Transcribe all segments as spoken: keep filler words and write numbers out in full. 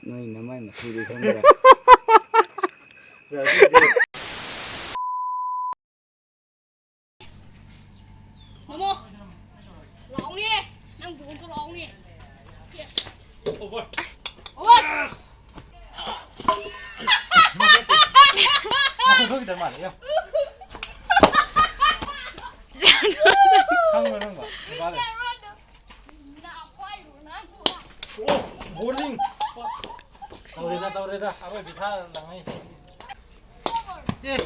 ꯅꯣꯏ ꯅꯃꯥꯏ ꯃꯊꯨꯗꯨ ꯈꯪꯕ꯭ꯔꯥ? ꯃꯃꯣ! ꯂꯥꯎꯅꯦ! ꯅꯪ ꯗꯣꯟꯗꯣ ꯂꯥꯎꯅꯦ! Yes! Over! Over! ꯃꯈꯣꯟ ꯊꯣꯛꯈꯤꯗꯕ ꯃꯥꯜꯂꯦ, ꯌꯦꯡꯉꯣ꯫ ꯈꯪꯕ꯭ꯔꯥ ꯅꯪꯕꯣ? ꯅꯨꯄꯥꯗꯣ꯫ ꯑꯣ, bowling꯫ ꯇꯧꯔꯦꯗ, ꯇꯧꯔꯦꯗ꯫ ꯑꯔꯣꯏꯕꯤ ꯊꯥ ꯂꯪꯉꯤ꯫ ꯑꯦ,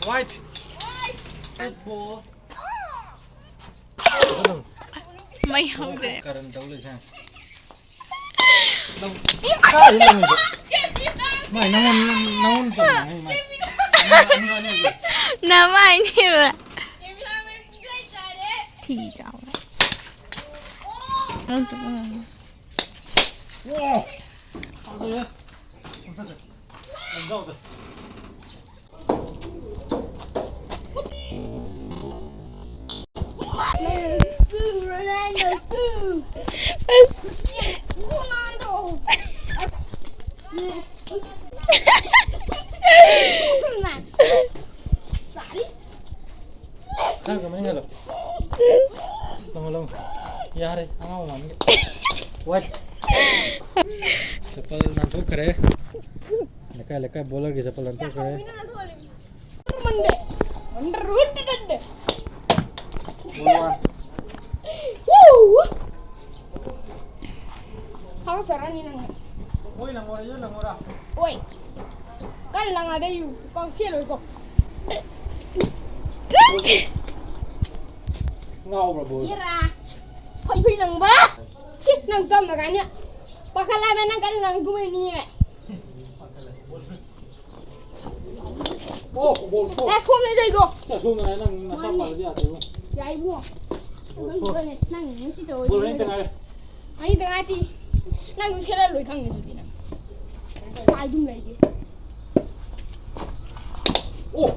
white꯫ White ball꯫ ꯆꯠꯂꯨ꯫ ꯃꯩ ꯍꯧꯗ꯭ꯔꯦ꯫ ꯀꯔꯟ ꯇꯧ ꯂꯩꯁꯦ꯫ ꯂꯧ-, ꯀꯥꯏꯗ ꯂꯪꯉꯤꯕ? ꯃꯥꯏ ꯅꯪꯉꯣꯟ-, ꯅꯪꯉꯣꯟ ꯇꯧꯔꯤꯅꯦ, ꯃꯥꯏ꯫ ꯑꯅꯤ, ꯑꯅꯤ, ꯑꯅꯤ, ꯑꯅꯤ꯫ ꯅꯃꯥꯏꯅꯦꯕ꯫ ꯊꯤ ꯆꯥꯎꯔꯦ꯫ ꯎꯝ, ꯎꯝ꯫ ꯋꯥ! ꯐꯖꯩꯍꯦ꯫ ꯂꯪꯖꯥꯎꯗ꯫ ꯈꯔ ꯀꯃꯥꯏꯅ ꯍꯦꯜꯂꯣ? ꯂꯪꯉꯣ, ꯂꯪꯉꯣ꯫ ꯌꯥꯔꯦ, ꯑꯉꯥꯡ ꯃꯃꯥꯟꯒꯤ꯫ What? ꯆꯄꯜ ꯅꯥꯟꯊꯣꯛꯈ꯭ꯔꯦ꯫ ꯂꯩꯀꯥꯏ, ꯂꯩꯀꯥꯏ ꯕꯣꯂꯔꯒꯤ ꯆꯄꯜ ꯅꯥꯟꯊꯣꯛꯈ꯭ꯔꯦ꯫ ꯃꯟꯗꯦ꯫ ꯃꯟꯗꯦ ꯔꯨꯠ ꯇꯟꯗꯦ꯫ Ball one꯫ ꯋꯨ! ꯍꯥꯎ ꯁꯔꯥꯅꯤ ꯅꯪ꯫ ꯍꯣꯏ, ꯂꯪꯉꯣꯔ, ꯌꯦ, ꯂꯪꯉꯣꯔ꯫ ꯍꯣꯏ꯫ ꯀꯟꯅ ꯂꯪꯉꯗꯤ ꯌꯨ ꯀꯥꯎꯁꯦꯜꯂꯣꯏꯀꯣ꯫ ꯉꯥꯎꯕ꯭ꯔꯥ ꯕꯣꯜ? ꯌꯦꯔꯥ꯫ ꯐꯩ ꯐꯩ ꯂꯪꯕ꯫ ꯁꯤ ꯅꯪ ꯇꯝꯅ ꯀꯥꯏꯅ꯫ ꯄꯥꯈꯠꯂꯕ ꯅꯪ ꯀꯟꯅ ꯂꯪꯗꯨꯃꯩꯅꯤꯌꯦ꯫ ꯑꯣ, ꯕꯣꯜ ꯊꯣꯛ꯫ ꯑꯦ, ꯁꯣꯝꯗ ꯆꯠꯂꯤꯗꯣ꯫ ꯁꯦ, ꯁꯣꯝꯗ ꯅꯪ ꯅꯁꯥ ꯃꯥꯅꯤ꯫ ꯄꯥꯜꯂꯗꯤ ꯌꯥꯗꯦꯕꯣ꯫ ꯌꯥꯏꯕꯨꯡꯉꯣ꯫ ꯕꯣꯜ ꯊꯣꯛ꯫ ꯅꯪ ꯉꯁꯤ ꯇꯧꯔꯗꯤ ꯕꯣꯜ ꯑꯅꯤꯇ ꯉꯥꯏꯔꯦ꯫ ꯑꯅꯤꯇ ꯉꯥꯏꯔꯗꯤ ꯅꯪ ꯁꯦꯠꯂ ꯂꯣꯏ ꯈꯪꯉꯦ ꯑꯗꯨꯗꯤ ꯅꯪ꯫ ꯄꯥꯏ ꯑꯗꯨꯝ ꯂꯩꯒꯦ꯫ ꯑꯣ꯫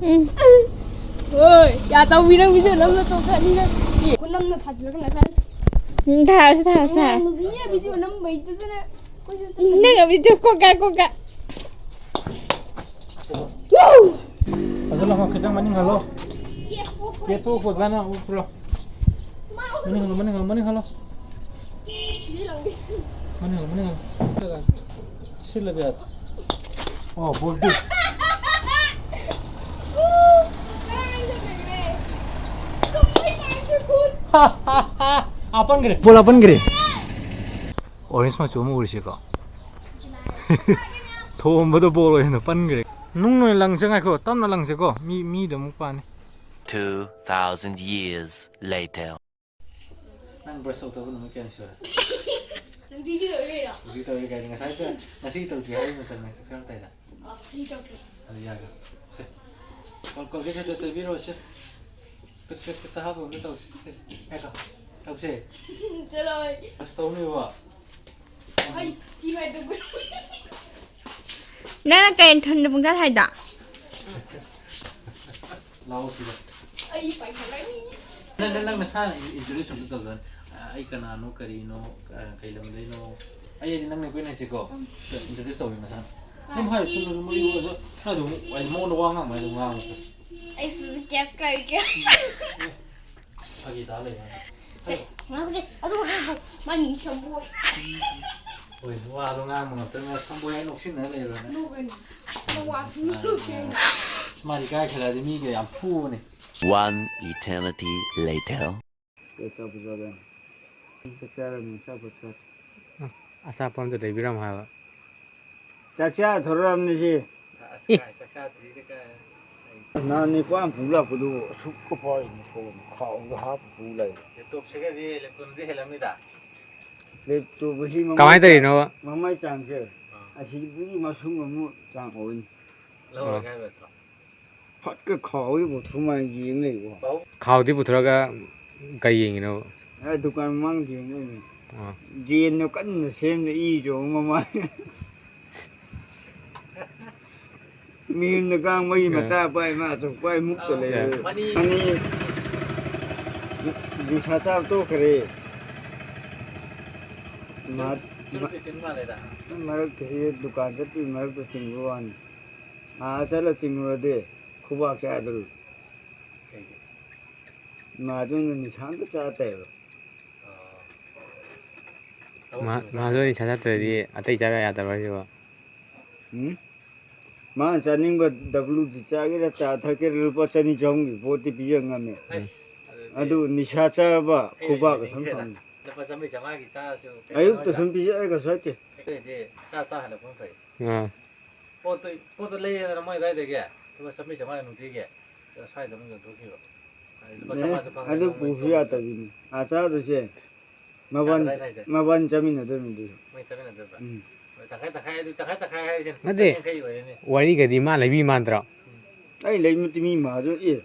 ꯎꯝ꯫ ꯍꯣꯏ, ꯌꯥ ꯆꯧꯕꯤ ꯅꯪ ꯃꯤꯁꯦ ꯅꯝꯅ ꯇꯣꯛꯈ꯭ꯔꯅꯤ ꯅꯪ꯫ ꯑꯦ, ꯈꯨꯅꯝꯅ ꯊꯥꯖꯤꯜꯂꯒ ꯉꯁꯥꯏ꯫ ꯎꯝ, ꯊꯥꯔꯁꯤ, ꯊꯥꯔꯁꯤ, ꯊꯥꯔꯁꯤ꯫ ꯅꯨꯄꯤꯅ ꯚꯤꯗꯤꯑꯣ ꯅꯝꯕꯩꯗꯨꯗꯅ ꯑꯩꯈꯣꯏꯁꯨ ꯆꯠꯂꯦ꯫ ꯅꯪ ꯚꯤꯗꯤꯑꯣ ꯀꯣꯛ ꯀꯥ, ꯀꯣꯛ ꯀꯥ꯫ ꯐꯖꯅ ꯂꯥꯛꯑꯣ, ꯈꯤꯇꯪ ꯃꯅꯤꯡ ꯍꯜꯂꯣ꯫ ꯀꯦꯠ ꯊꯣꯛꯄ ꯀꯥꯟꯗ ꯑꯃꯨꯛ ꯄꯨꯔꯣ꯫ ꯃꯅꯤꯡ ꯍꯜꯂꯣ, ꯃꯅꯤꯡ ꯍꯜꯂꯣ, ꯃꯅꯤꯡ ꯍꯜꯂꯣ꯫ ꯃꯅꯤꯡ ꯍꯜꯂꯣ, ꯃꯅꯤꯡ ꯍꯜꯂꯣ꯫ ꯁꯤꯜꯂꯗꯤ ꯌꯥꯔꯦ꯫ ꯑꯣ, ꯕꯣꯜꯗꯤ꯫ ꯍꯥꯞꯄꯟꯈ꯭ꯔꯦ꯫ ꯕꯣꯜ ꯍꯥꯞꯄꯟꯈ꯭ꯔꯦ꯫ ꯑꯣꯔꯦꯟꯖ ꯃꯆꯨ ꯑꯃ ꯎꯔꯤꯁꯦꯀꯣ꯫ ꯊꯣꯝꯕꯗꯣ ꯕꯣꯜ ꯑꯣꯏꯅ ꯄꯟꯈ꯭ꯔꯦ꯫ ꯅꯨꯡ ꯑꯣꯏꯅ ꯂꯪꯁꯦ, ꯉꯥꯏꯈꯣ, ꯇꯞꯅ ꯂꯪꯁꯦꯀꯣ꯫ ꯃꯤ, ꯃꯤꯗ ꯑꯃꯨꯛ ꯄꯥꯅꯤ꯫ Two thousand years later. ꯅꯪ ꯕ꯭ꯔꯁ ꯇꯧꯗꯕ ꯅꯨꯃꯤꯠ ꯀꯌꯥꯅꯤ ꯁꯨꯔꯦ? ꯅꯨꯡꯇꯤꯒꯤ ꯇꯧꯔꯤꯔꯣ? ꯍꯧꯖꯤꯛ ꯇꯧꯔꯤ ꯀꯥꯏꯅ ꯉꯁꯥꯏꯗ, ꯉꯁꯤ ꯇꯧꯗ꯭ꯔꯤ ꯍꯥꯏꯕ ꯅꯠꯇ꯭ꯔ ꯅꯪ ꯆꯥꯛ ꯆꯥꯔꯝꯗꯥꯏꯗ? ꯑ, ꯑꯩ ꯇꯧꯗ꯭ꯔꯤ꯫ ꯑꯗꯨ ꯌꯥꯔꯦ꯫ ꯁꯦ꯫ ꯀꯣꯜ-, ꯀꯣꯜꯒꯦꯠ ꯈꯛꯇ ꯇꯩꯕꯤꯔꯣ, ꯁꯦ꯫ ꯇꯨꯠꯄꯦꯁ ꯈꯛꯇ ꯍꯥꯞꯄ ꯑꯝꯇ ꯇꯧꯁꯤ꯫ ꯁꯦ, ꯁꯦ꯫ ꯉꯥꯏꯈꯣ꯫ ꯇꯧꯁꯦ꯫ ꯆꯠꯂꯣ, ꯑꯩ꯫ ꯑꯁ, ꯇꯧꯅꯦꯕ꯫ ꯑꯩ ꯊꯤ ꯐꯥꯏꯗꯣꯛꯄ꯫ ꯅꯪꯅ ꯀꯩ ꯊꯨꯟꯗ ꯄꯨꯡꯊꯥ ꯊꯥꯏꯗꯣ? ꯂꯥꯛꯑꯣ ꯁꯤꯗ꯫ ꯑꯩ ꯄꯥꯏꯈꯠꯂꯅꯤ꯫ ꯅꯪ, ꯅꯪ, ꯅꯪ ꯅꯁꯥꯅ introduce ꯑꯝꯇ ꯇꯧꯖꯔꯣ꯫ ꯑ, ꯑꯩ ꯀꯅꯥꯅꯣ, ꯀꯔꯤꯅꯣ, ꯑ, ꯀꯩ ꯂꯝꯗꯩꯅꯣ? ꯑꯩ ꯍꯥꯏꯗꯤ ꯅꯪꯅ ꯀꯣꯏꯅꯁꯤꯀꯣ? ꯎꯝ꯫ Introduce ꯇꯧꯕꯤꯌꯨ ꯅꯁꯥꯅ꯫ ꯑꯗꯨꯝ ꯍꯥꯏꯌꯨ, ꯆꯨꯝꯅ ꯑꯗꯨꯝ ꯋꯥꯔꯤ ꯍꯧꯔꯁꯨ, ꯅꯪ ꯑꯗꯨꯝ ꯍꯥꯏꯗꯤ ꯃꯉꯣꯟꯗ ꯋꯥ ꯉꯥꯡꯕ ꯍꯥꯏꯗꯣ ꯉꯥꯡꯉꯨ꯫ ꯑꯩ ꯁꯤꯁꯦ ꯀꯦꯁ ꯀꯥꯏꯒꯦ꯫ ꯑꯦ, ꯐꯥꯒꯤ ꯇꯥ ꯂꯩ ꯃꯥꯗꯤ꯫ ꯁꯦ, ꯉꯥꯡꯗꯦ꯫ ꯑꯗꯨ ꯍꯥꯏꯔꯒ ꯃꯥ ꯃꯤꯡ ꯁꯦꯝꯕ ꯑꯣꯏ꯫ ꯍꯣꯏ, ꯋꯥꯗꯣ ꯉꯥꯡꯕ ꯉꯝꯇꯅ ꯁꯪꯒꯣꯏ ꯍꯥꯏ ꯅꯣꯛꯁꯤꯟꯅ ꯂꯩꯔꯕꯅꯦ꯫ ꯅꯣꯛꯀꯅꯨ꯫ ꯅꯋꯥꯁꯨ ꯅꯣꯛꯀꯅꯨ꯫ ꯑꯁ, ꯃꯥꯗꯤ ꯀꯥꯏ ꯈꯜꯂꯛꯑꯗꯤ ꯃꯤꯒ ꯌꯥꯝ ꯐꯨꯕꯅꯦ꯫ One eternity later. ꯀꯩ ꯑꯆꯥꯄꯣꯠ ꯆꯥꯒꯦ? ꯆꯥꯛ ꯆꯥꯔꯅꯤ, ꯑꯆꯥꯄꯣꯠ ꯆꯥ-, ꯑ, ꯑꯆꯥꯄꯣꯠ ꯑꯝꯇ ꯂꯩꯕꯤꯔꯝꯃꯣ ꯍꯥꯏꯕ꯫ ꯆꯥꯛ ꯆꯥ ꯊꯣꯔꯛꯑꯕꯅꯤ ꯁꯤ꯫ ꯑꯁ, ꯀꯥꯏ ꯆꯥꯛ ꯆꯥꯗ꯭ꯔꯤꯗ ꯀꯥꯏ꯫ ꯅꯍꯥꯟ ꯅꯤꯄꯥꯟ ꯄꯨ ꯂꯥꯛꯄꯗꯨ ꯑꯁꯨꯛ ꯀꯨꯞꯄ ꯍꯥꯏꯅꯤ ꯐꯣꯟ ꯈꯥꯎꯗ ꯍꯥꯞꯄ ꯄꯨ ꯂꯥꯛꯏ꯫ ꯂꯦꯞꯇꯣꯞꯁꯤꯒꯗꯤ ꯂꯦꯞꯇꯣꯞꯇꯤ ꯍꯦꯜꯂꯝꯅꯤꯗ꯫ ꯂꯦꯞꯇꯣꯞ ꯑꯁꯤ ꯃꯃꯥꯏ ꯀꯃꯥꯏꯅ ꯆꯥꯡ-, ꯇꯧꯔꯤꯅꯣꯕ? ꯃꯃꯥꯏ ꯆꯥꯡꯁꯦ ꯑꯥ꯫ ꯑꯁꯤꯗꯒꯤ ꯃꯁꯨꯡ ꯑꯃꯨꯛ ꯆꯥꯡ ꯑꯣꯏꯅꯤ꯫ ꯂꯧꯔꯒꯦ ꯑꯥ꯫ ꯍꯥꯏꯕ ꯅꯠꯇ꯭ꯔꯣ? ꯐꯠꯀ ꯈꯥꯎꯗꯤ ꯄꯨꯊꯣꯛꯑ ꯃꯥ ꯌꯦꯡ ꯂꯩꯀꯣ꯫ ꯈꯥꯎꯗꯤ ꯄꯨꯊꯣꯔꯒ ꯀꯩ ꯌꯦꯡꯉꯤꯅꯣꯕ? ꯑ, ꯗꯨꯀꯥꯟ ꯃꯃꯥꯡꯗ ꯌꯦꯡ ꯂꯩꯕꯅꯤ꯫ ꯑꯥ꯫ ꯖꯦꯟꯗꯣ ꯀꯟꯅ ꯁꯦꯝꯗ ꯏ ꯆꯣꯡ ꯃꯃꯥꯡ꯫ ꯃꯤꯌꯨꯝꯗ ꯀꯥꯡ ꯃꯩ ꯑꯥ꯫ ꯃꯆꯥ ꯄꯥꯏ, ꯃꯥ ꯑꯆꯧ ꯄꯥꯏ ꯃꯨꯛꯇ ꯑꯥ꯫ ꯂꯩꯔꯦ꯫ ꯃꯅꯤ꯫ ꯃꯅꯤ꯫ ꯅꯤꯁꯥ ꯆꯥꯕ ꯇꯣꯛꯈ꯭ꯔꯦ꯫ ꯃꯥ- ꯆꯨꯔꯨꯞꯇꯤ ꯆꯤꯟ ꯃꯥꯜꯂꯦꯗ꯫ ꯃꯔꯛꯇ ꯍꯦꯛ ꯗꯨꯀꯥꯟ ꯆꯠꯄꯒꯤ ꯃꯔꯛꯇ ꯆꯤꯡꯕ ꯋꯥꯅꯤ꯫ ꯑꯥ ꯆꯠꯂ ꯆꯤꯡꯉꯨꯔꯗꯤ ꯈꯨꯕꯥꯛ ꯆꯥꯗꯧꯔꯤ꯫ ꯀꯩꯒꯤ? ꯃꯥꯗꯨꯅ ꯅꯤꯁꯥ ꯑꯝꯇ ꯆꯥꯗꯦꯕ꯫ ꯑꯣ꯫ ꯃꯥ- ꯃꯥꯗꯣ ꯅꯤꯁꯥ ꯆꯥꯗ꯭ꯔꯗꯤ ꯑꯇꯩ ꯆꯥꯕ ꯌꯥꯗꯕ꯭ꯔꯥ ꯍꯥꯏꯁꯤꯕꯣ? ꯎꯝ? ꯃꯥꯅ ꯆꯥꯅꯤꯡꯕ ꯗꯕ꯭ꯂꯨ ꯗꯤ ꯆꯥꯒꯦꯔꯥ, ꯆꯥ ꯊꯛꯀꯦꯔꯥ, ꯂꯨꯄꯥ ꯆꯅꯤ ꯆꯍꯨꯝꯒꯤ ꯄꯣꯠꯇꯤ ꯄꯤꯖ ꯉꯝꯃꯦ꯫ ꯑꯁ, ꯑꯗꯨꯗꯤ ꯑꯗꯨ ꯅꯤꯁꯥ ꯆꯥꯕ ꯑꯩ ꯈꯨꯕꯥꯛ ꯑꯗꯨꯝ ꯌꯦꯡꯅꯤꯡꯗ꯭ꯔꯦꯗ꯫ ꯐꯪꯉꯤ꯫ ꯂꯨꯄꯥ ꯆꯥꯝꯃꯔꯤ ꯆꯥꯝꯃꯉꯥꯒꯤ ꯆꯥꯔꯁꯨ ꯀꯩꯅꯣ ꯑꯌꯨꯛꯇ ꯍꯥꯏꯗ꯫ ꯁꯨꯝ ꯄꯤꯖꯔꯒ ꯁ꯭ꯋꯥꯏꯗꯦ꯫ ꯑꯩꯈꯣꯏꯗꯤ ꯆꯥ ꯆꯥ ꯍꯜꯂꯛꯄꯅ ꯐꯩ꯫ ꯑꯥ꯫ ꯄꯣꯠꯇꯣ, ꯄꯣꯠꯇꯣ ꯂꯩꯔꯦꯗꯅ ꯃꯣꯏ ꯑꯗꯨꯋꯥꯏꯗꯒꯤ, ꯂꯨꯄꯥ ꯆꯥꯝꯃꯔꯤ ꯆꯥꯝꯃꯉꯥ ꯅꯨꯡꯇꯤꯒꯤ, ꯑꯗꯣ ꯁ꯭ꯋꯥꯏꯗ ꯑꯃꯨꯛ ꯌꯣꯟꯊꯣꯛꯈꯤꯕ꯫ ꯍꯥꯏꯗꯤ ꯂꯨꯄꯥ ꯑꯦ, ꯆꯥꯝꯃꯉꯥꯁꯨ ꯐꯪꯉꯦ, ꯑꯗꯨ ꯅꯣꯡꯃꯒꯤ ꯄꯨꯁꯨ ꯇꯣꯡꯕꯁꯨ꯫ ꯌꯥꯗꯕꯤꯅꯤ꯫ ꯑꯥ, ꯆꯥꯗꯣꯏꯁꯦ꯫ ꯃꯕꯥꯟ-, ꯆꯥꯗꯕ ꯍꯥꯏꯁꯦ? ꯃꯕꯥꯟ ꯆꯥꯃꯤꯟꯅꯗꯣꯏꯅꯤ ꯑꯗꯨꯁꯨ꯫ ꯃꯣꯏ ꯆꯥꯃꯤꯟꯅꯗꯣꯏꯕ? ꯎꯝ꯫ ꯍꯣꯏ, ꯇꯪꯈꯥꯏ ꯇꯪꯈꯥꯏ, ꯑꯗꯨ ꯇꯪꯈꯥꯏ ꯇꯪꯈꯥꯏ ꯍꯥꯏꯔꯤꯁꯦ ꯅꯠꯇꯦ꯫ ꯂꯨꯄꯥ ꯌꯥꯡꯈꯩ ꯑꯣꯏꯔꯦꯅꯦ꯫ ꯋꯥꯔꯤꯒꯗꯤ ꯃꯥ ꯂꯩꯕꯤ ꯃꯥꯟꯗ꯭ꯔꯣ? ꯎꯝ꯫ ꯑꯩ ꯂꯩꯃꯤꯠꯇꯤ ꯃꯤ ꯃꯥꯗꯨ ꯑꯦ꯫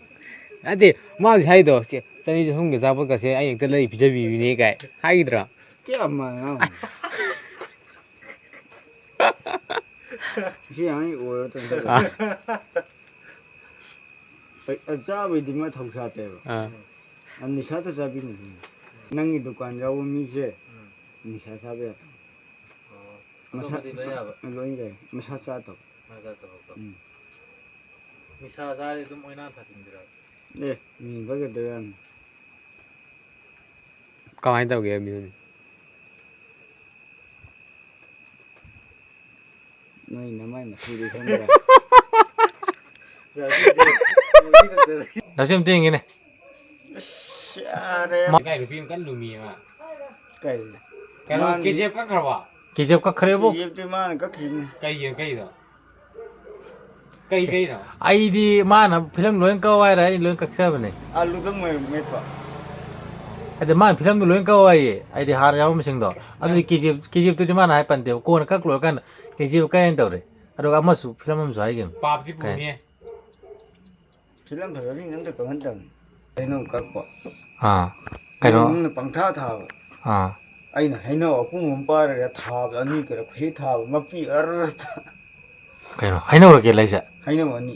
ꯅꯠꯇꯦ, ꯃꯥ ꯍꯧꯖꯤꯛ ꯍꯥꯏꯗꯣ, "ꯆꯦ, ꯆꯅꯤ ꯆꯍꯨꯝꯒꯤ ꯑꯆꯥꯄꯣꯠꯀꯁꯦ ꯑꯩ ꯍꯦꯛꯇ ꯂꯩ ꯄꯤꯖꯕꯤꯕꯅꯦ" ꯀꯥꯏ ꯍꯥꯏꯈꯤꯗ꯭ꯔꯣ? ꯀꯌꯥ ꯃꯥꯟꯅ? ꯁꯤ ꯑꯉꯥꯡꯒꯤ ꯑꯣꯏꯔꯣ ꯇꯧꯔꯦ꯫ ꯑꯥ꯫ ꯑꯩ, ꯑꯩ ꯆꯥꯕꯩꯗꯤ ꯃꯥ ꯊꯧ ꯁꯥꯠꯇꯦꯕ꯫ ꯑꯥ꯫ ꯎꯝ꯫ ꯌꯥꯝ ꯅꯤꯁꯥꯗ ꯆꯥꯕꯤꯅꯦ꯫ ꯎꯝ꯫ ꯅꯪꯒꯤ ꯗꯨꯀꯥꯟ ꯌꯥꯎꯕ ꯃꯤꯁꯦ ꯎꯝ꯫ ꯅꯤꯁꯥ ꯆꯥꯕ ꯌꯥꯗꯕ꯫ ꯑꯣ꯫ ꯃꯁꯥ-, ꯑꯇꯣꯞꯄꯗꯤ ꯂꯣꯏ ꯌꯥꯕ? ꯂꯣꯏ ꯌꯥꯏ꯫ ꯃꯁꯥ ꯆꯥꯗꯕ꯫ ꯃꯁꯥ ꯆꯥꯗꯕꯀꯣ? ꯎꯝ꯫ ꯅꯤꯁꯥ ꯆꯥꯔꯗꯤ ꯑꯗꯨꯝ ꯑꯣꯏꯅꯥ ꯊꯥꯖꯤꯟꯕꯤꯔꯕ? ꯑꯦ, ꯃꯤ ꯐꯒꯗ꯭ꯔꯥ ꯌꯥꯝ꯫ ꯀꯃꯥꯏꯅ ꯇꯧꯒꯦ ꯃꯤꯍꯨꯟ? ꯅꯣꯏ ꯅꯃꯥꯏ ꯃꯊꯤꯗꯤ ꯈꯪꯗ꯭ꯔꯦ꯫ ꯂꯧꯁꯤꯟ ꯑꯝꯇ ꯌꯦꯡꯒꯦꯅꯦ꯫ ꯑꯁ, ꯌꯥꯔꯦ꯫ ꯃꯥ- ꯀꯥꯏ ꯅꯨꯄꯤ ꯑꯃ ꯀꯟꯅ ꯂꯨꯝꯃꯤꯌꯦ ꯃꯥ꯫ ꯀꯩ? ꯀꯩꯅꯣ, ꯃꯥꯅ ꯀꯦ ꯖꯤ ꯑꯦꯐ ꯀꯛꯈ꯭ꯔꯕꯣ? ꯀꯦ ꯖꯤ ꯑꯦꯐ ꯀꯛꯈ꯭ꯔꯦꯕꯣ꯫ ꯀꯦ ꯖꯤ ꯑꯦꯐꯇꯤ ꯃꯥꯅ ꯀꯛꯈꯤꯕꯅꯤ꯫ ꯀꯩꯒꯤꯅꯣ ꯀꯛꯏꯗꯣ? ꯀꯩ ꯀꯩꯅꯣ? ꯑꯩꯗꯤ ꯃꯥꯅ ꯐꯤꯂꯝ ꯂꯣꯏ ꯀꯛꯑꯣ ꯍꯥꯏꯔꯦ, ꯑꯩ ꯂꯣꯏ ꯀꯛꯆꯕꯅꯦ꯫ ꯑꯂꯨꯗꯪ ꯃꯦꯠꯄ꯫ ꯑꯗ ꯃꯥꯅ ꯐꯤꯂꯝꯗꯨ ꯂꯣꯏ ꯀꯛꯑꯣ ꯍꯥꯏꯌꯦ, ꯑꯩꯗꯤ ꯍꯥꯔ ꯌꯥꯎꯕꯁꯤꯡꯗꯣ꯫ ꯑꯗꯨꯗꯤ ꯀꯦ ꯖꯤ ꯑꯦꯐ, ꯀꯦ ꯖꯤ ꯑꯦꯐꯇꯨꯗꯤ ꯃꯥꯅ ꯍꯥꯏ ꯄꯟꯗꯦꯕ, ꯀꯣꯟꯅ ꯀꯛ ꯂꯣꯏꯔꯀꯥꯟꯗ ꯀꯦ ꯖꯤ ꯑꯦꯐ ꯀꯛꯑꯦꯅ ꯇꯧꯔꯦ꯫ ꯑꯗꯨꯒ ꯑꯃꯁꯨ ꯐꯤꯂꯝ ꯑꯃꯁꯨ ꯍꯥꯏꯈꯤꯕꯅꯤ꯫ ꯄꯥꯞꯇꯤ ꯀꯩ? ꯄꯨꯅꯤꯌꯦ꯫ ꯐꯤꯂꯝ ꯐꯖꯕꯁꯤꯡ ꯑꯝꯇ ꯀꯛꯍꯟꯗꯕꯅꯤ꯫ ꯍꯩꯅꯧ ꯀꯛꯄ꯫ ꯑꯥ꯫ ꯀꯩꯅꯣ? ꯅꯣꯡꯃꯅ ꯄꯪꯊꯥ ꯊꯥꯕ꯫ ꯑꯥ꯫ ꯑꯩꯅ ꯍꯩꯅꯧ ꯑꯄꯨꯝꯕ ꯑꯃ ꯄꯥꯏꯔꯒ ꯊꯥꯕ, ꯑꯅꯤ ꯀꯔ ꯈꯨꯁꯤ ꯊꯥꯕ, ꯃꯄꯤ ꯑꯔ ꯊꯥ-, ꯀꯩꯅꯣ? ꯍꯩꯅꯧꯔ ꯀꯦꯂꯩꯁꯦ? ꯍꯩꯅꯧ ꯑꯅꯤ꯫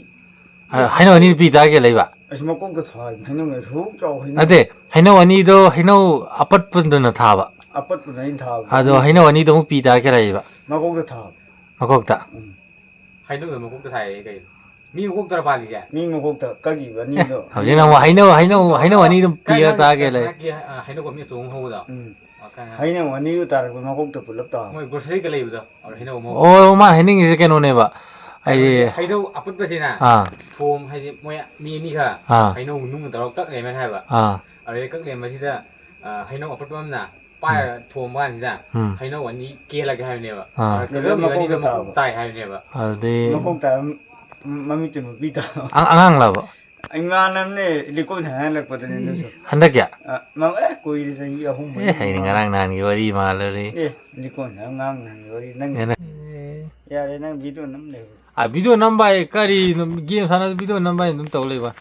ꯑ, ꯍꯩꯅꯧ ꯑꯅꯤ ꯄꯤ ꯇꯥꯔꯒꯦ ꯂꯩꯕ? ꯑꯁ, ꯃꯀꯣꯛꯇ ꯊꯥꯕ ꯍꯩꯅꯧꯅ ꯑꯁꯨꯛ ꯆꯥꯎ ꯍꯩꯅꯧ꯫ ꯅꯠꯇꯦ, ꯍꯩꯅꯧ ꯑꯅꯤꯗꯣ ꯍꯩꯅꯧ ꯑꯄꯠꯄꯗꯨꯅ ꯊꯥꯕ꯫ ꯑꯄꯠꯄꯗꯣ ꯑꯩꯅ ꯊꯥꯕ꯫ ꯑꯗꯣ ꯍꯩꯅꯧ ꯑꯅꯤꯗꯣ ꯑꯃꯨꯛ ꯄꯤ ꯇꯥꯔꯛꯀꯦꯔꯥ ꯏꯕ? ꯃꯀꯣꯛꯇ ꯊꯥꯕ꯫ ꯃꯀꯣꯛꯇ? ꯎꯝ꯫ ꯍꯩꯅꯧꯗ ꯃꯀꯣꯛꯇ ꯊꯥꯏꯌꯦ ꯀꯩꯅꯣ? ꯃꯤ ꯃꯀꯣꯛꯇꯔ ꯄꯥꯜꯂꯤꯁꯦ? ꯃꯤ ꯃꯀꯣꯛꯇ ꯀꯛꯈꯤꯕ ꯑꯅꯤꯗꯣ꯫ ꯍꯧꯖꯤꯛꯅ ꯑꯃꯨꯛ ꯍꯩꯅꯧ, ꯍꯩꯅꯧ, ꯍꯩꯅꯧ ꯑꯅꯤꯗꯨꯝ ꯄꯤꯔ ꯀꯥꯏ ꯇꯥꯒꯦ ꯂꯩ꯫ ꯅꯍꯥꯛꯀꯤ, ꯑ, ꯍꯩꯅꯧ ꯑꯃ ꯑꯆꯧꯕ ꯑꯃ ꯍꯧꯕꯗꯣ? ꯎꯝ꯫ ꯑ, ꯈꯪꯉꯦ꯫ ꯍꯩꯅꯧ ꯑꯅꯤꯗꯨ ꯇꯥꯔꯛꯄ ꯃꯀꯣꯛꯇ ꯄꯨꯂꯞ ꯇꯥꯕ꯫ ꯃꯣꯏ grocery ꯒ ꯂꯩꯕꯗꯣ? ꯑꯗ ꯍꯩꯅꯧ ꯑꯃ ꯍꯧꯕ꯫ ꯑꯣ, ꯃꯥ ꯍꯥꯏꯅꯤꯡꯉꯤꯁꯦ ꯀꯩꯅꯣꯅꯦꯕ꯫ ꯍꯥꯏꯗꯤ ꯀꯩꯅꯣꯁꯦ, ꯍꯩꯅꯧ ꯑꯄꯠꯄꯁꯤꯅ ꯑꯥ꯫ ꯊꯣꯝ, ꯍꯥꯏꯗꯤ ꯃꯣꯏ ꯃꯤ ꯑꯅꯤꯒ ꯑꯥ꯫ ꯍꯩꯅꯧ ꯅꯨꯡꯅ ꯇꯧꯔꯒ ꯀꯛ ꯂꯩꯔꯝꯃꯦꯅ ꯍꯥꯏꯕ꯫ ꯑꯥ꯫ ꯑꯗꯨꯗꯩ ꯀꯛ ꯂꯩꯔꯝꯕꯁꯤꯗ, ꯑ, ꯍꯩꯅꯧ ꯑꯄꯠꯄ ꯑꯃꯅ ꯄꯥꯏꯔ ꯎꯝ꯫ ꯊꯣꯝꯕ ꯀꯥꯟꯁꯤꯗ ꯎꯝ꯫ ꯍꯩꯅꯧ ꯑꯅꯤ ꯀꯦꯜꯂꯒꯦ ꯍꯥꯏꯕꯅꯦꯕ꯫ ꯑꯥ꯫ ꯑꯗ ꯀꯛꯂꯝꯃꯤꯕ ꯑꯅꯤꯗꯣ ꯃꯀꯣꯛꯇ ꯃꯀꯣꯛ ꯇꯥꯕ꯫ ꯇꯥꯏ ꯍꯥꯏꯕꯅꯦꯕ꯫ ꯑꯗꯨꯗꯤ ꯃꯀꯣꯛ ꯇꯥꯕ ꯃ-, ꯃꯃꯤꯠꯇꯨ ꯅꯨꯄꯤ ꯇꯥꯕ꯫ ꯑꯉ-, ꯑꯉꯥꯡꯂꯕ? ꯑꯉꯥꯡꯅꯝꯅꯦ, ꯂꯤꯀꯣꯟ ꯁꯥꯟꯅꯍꯜꯂꯛꯄꯗꯨꯅꯦ ꯑꯗꯨꯁꯨ꯫ ꯍꯟꯗꯛꯀꯤ? ꯑ, ꯃ-, ꯑꯦ, ꯀꯨꯏꯔꯦ, ꯆꯍꯤ ꯑꯍꯨꯝ ꯑꯦ, ꯃꯔꯤ ꯑꯩꯅ ꯃꯃꯥꯡ꯫ ꯉꯔꯥꯡ ꯅꯍꯥꯟꯒꯤ ꯋꯥꯔꯤ ꯃꯥꯜꯂꯨꯔꯦ꯫ ꯑꯦ, ꯂꯤꯀꯣꯟ ꯁꯥꯟꯅ-, ꯑꯉꯥꯡ ꯅꯍꯥꯟꯒꯤ ꯋꯥꯔꯤ꯫ ꯅꯪ ꯑꯦ, ꯅꯪ-, ꯑꯦ꯫ ꯌꯥꯔꯦ, ꯅꯪ video ꯅꯝ ꯂꯩꯕ꯭ꯔꯣ? ꯑ, video ꯅꯝꯕ ꯍꯥꯏ ꯀꯔꯤꯅꯣ? Game ꯁꯥꯟꯅ video ꯅꯝꯕ ꯍꯥꯏ ꯑꯗꯨꯝ ꯇꯧ ꯂꯩꯕ꯫